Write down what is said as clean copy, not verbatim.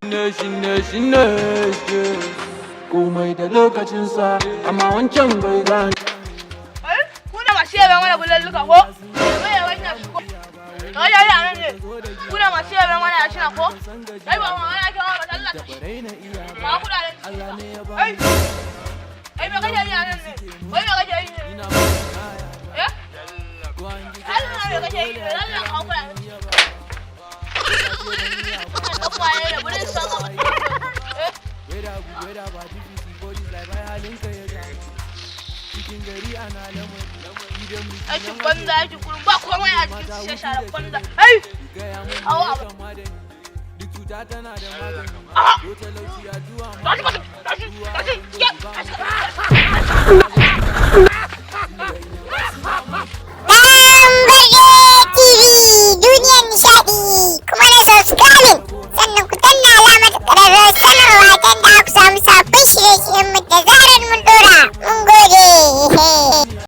Ne shine shine komai da lokacinsa, amma wancan bai gane. Ai, kuna masu yabe mana bulalluka ko? Yabe yaben yashi ko? Ai, ai, a nan ne. Kuna masu yabe mana yashi na ko? Ai, ba ma wani ake wa ba, Allah tashi. Ba kuɗaɗen cikin ka. Ai, ai, me kake yi a nan ne? Wai me kake yi ne? Eh? Allah, me kake yi ne? Allah, kawo kuɗaɗen cikin ka. Ɗan waye da burin san abu. Eh? Weda good, weda bad, if you see police like ai halinka ya gama. Cikin gari ana lamari idan biki. Aikin banza, aikin kurin ba komai a jikin su sai sharar banza. Ai! Gaya mun Awa me abu. kama da ni. Duk cuta tana da magani. Ah! Ko talauci, addu'a. Tashi, tashi, tashi, tashi, tashi, tashi.